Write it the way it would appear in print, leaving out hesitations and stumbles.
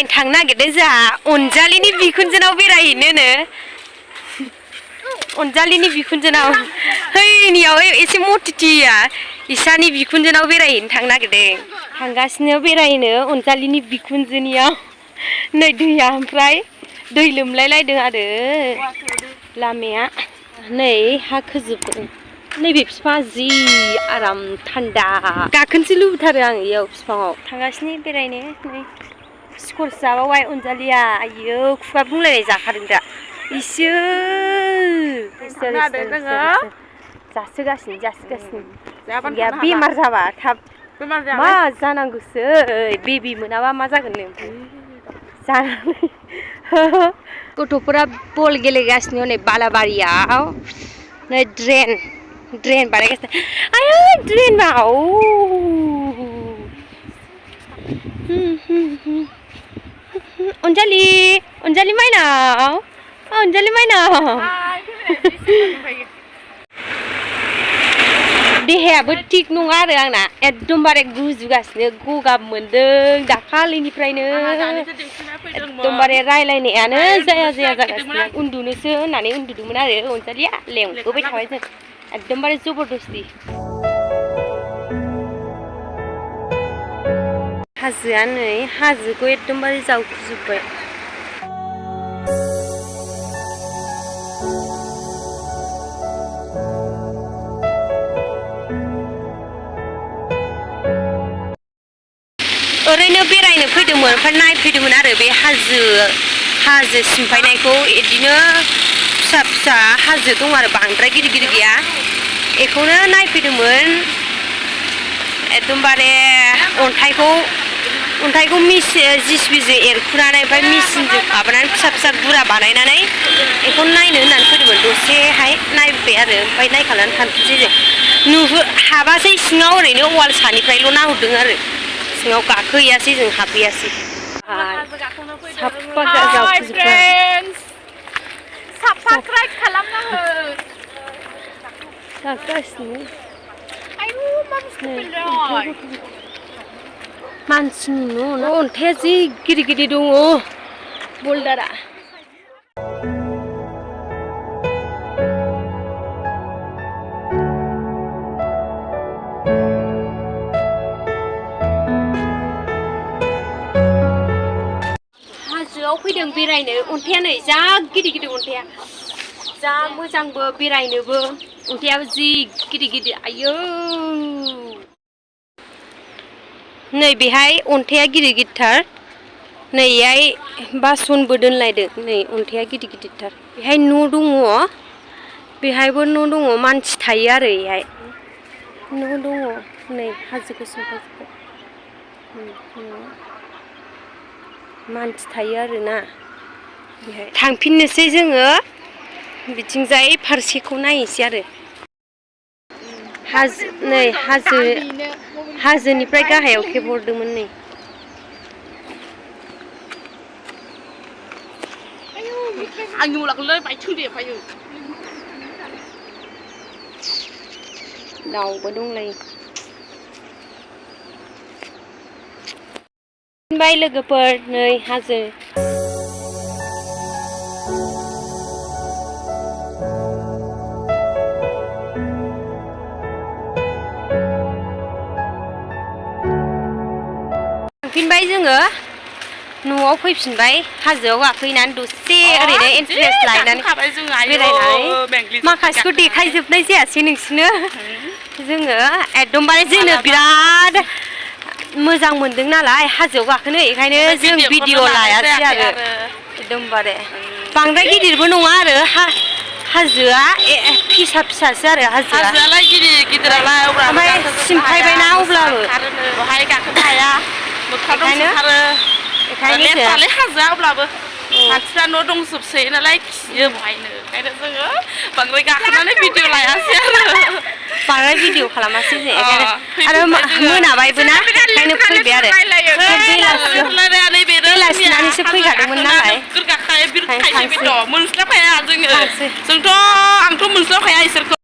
बेरायनो थांनो नागिरदों जोंहा अनजालिनि बिखुनजोनाव बेरायहैनोनो अनजालिनि बिखुनजोनाव हैनियाव एसे मटिटिया इसानि बिखुनजोनाव बेरायहैनो थांनो नागिरदों थांगासिनो बेरायनो अनजालिनि बिखुनजोनियाव नै दैया ओमफ्राय दै लोमलायलायदों आरो लामाया नै हा खोजोबदों नैबे बिफाङा जि आराम थान्दा गाखोनोसो लुबैथारो आं इयाव बिफाङाव थांगासिनो बेरायनो नै स्कर्स जाबावबाय अनजालिया आयौ खुगा बुंलायनाय जाखादों दा जासोगासिनो या बेमार जाबा थाब मा जानांगौसो बेबि मोनाबा मा जागोन नो जानानै गथ'फोरा बल गेलेगासिनो नै बालाबारियाव नै ड्रेन बानायगासिनो आयौ ड्रेनाव अनजालि माइनाव देहायाबो थिग नङा आरो आंना एकदमबारे गुजुगासिनो गगा मोन्दों दाखालिनिफ्रायनो एकदमबारे रायलायनायानो जाया जागासिनो उन्दुनोसो होननानै उन्दुदोंमोन आरो अनजालिया लेंबोबाय थाबाय जों एकदमबारे जबरदस्ति हाजोआ नै हाजोखौ एकदमबारे जावखुजोब्बाय ओरैनो बेरायनो फैदोंमोन ओमफ्राय नायफैदोंमोन आरो बे हाजो सिमफायनायखौ इदिनो फिसा हाजो दं आरो बांद्राय गिदिर गैया बेखौनो नायफैदोंमोन एकदमबारे अन्थाइखौ जिसिबिजों एरखुनानै ओमफ्राय मेचिनजों माबानानै फिसा गुरा बानायनानै बेखौ नायनो होननानै फैदोंमोन दसेहाय नायबाय आरो ओमफ्राय नायखांनानै थांफिनसै जों हाबासै सिङाव ओरैनो वाल सानिफ्रायल' नाहरदों आरो सिङाव गाखोहैयासै जों हाबहैयासै साबसक्राइब खालामनांगौ मानसिनि न' अन्थाइआ जि गिदिर दङ बल्डारा हाजोआव फैदों बेरायनो अन्थाइआ नै जा गिदिर अन्थाइआ जा मोजांबो बेरायनोबो अन्थाइआबो जि गिदिर आयौ नै बेहाय अन्थाइआ गिदिरथार नैहाय बासनबो दोनलायदों नै अन्थाइआ गिदिरथार बेहाय न' दङ बेहायबो न' दङ मानसि थायो आरो बेहाय न' दङ नै हाजोखौ सिमफायजोब्बाय मानसि थायो आरोना बेहाय थांफिननोसै जोङो बिथिंजाय फारसेखौ नायनोसै आरो हाजोनिफ्राय गाहायाव खेबहरदोंमोन नै आंनि उलाखौलाय बायथुं देफायो दाउबो दंलायो बाय लोगोफोर नै हाजो थांफिनबाय जोङो न'आव फैफिनबाय हाजोआव गाखोहैनानै दसे ओरैनो इन्टारेस्ट लायनानै बेरायनानै माखासेखौ देखायजोबनाय जायासै नोंसिनो जोङो एकदमबारे जोंनो बिराद मोजां मोनदों नालाय हाजोआव गाखोनो बेखायनो जों भिडिअ लायासै आरो एकदमबारे बांद्राय गिदिरबो नङा आरो हाजोआ फिसासो आरो हाजोआलाय गिदिरालाय ओमफ्राय सिमफायबायना अब्लाबो बहाय गाखोनो हाया मोख्राफोर लेथ्रालै हाजोआ अब्लाबो मानसिफ्रा न' दंजोबसै नालाय खियो बहायनो ओंखायनो जोङो बांद्राय गाखोनानै भिडिअ लायासै आरो बांद्राय भिडिअ खालामासै जों आरो मोनाबायबो ना ओंखायनो फैबाय आरो बेलासिनानैसो फैखादोंमोन नालाय मोनस्लाबखाया जोङो आंथ' मोनस्लाबखाया इसोरखौ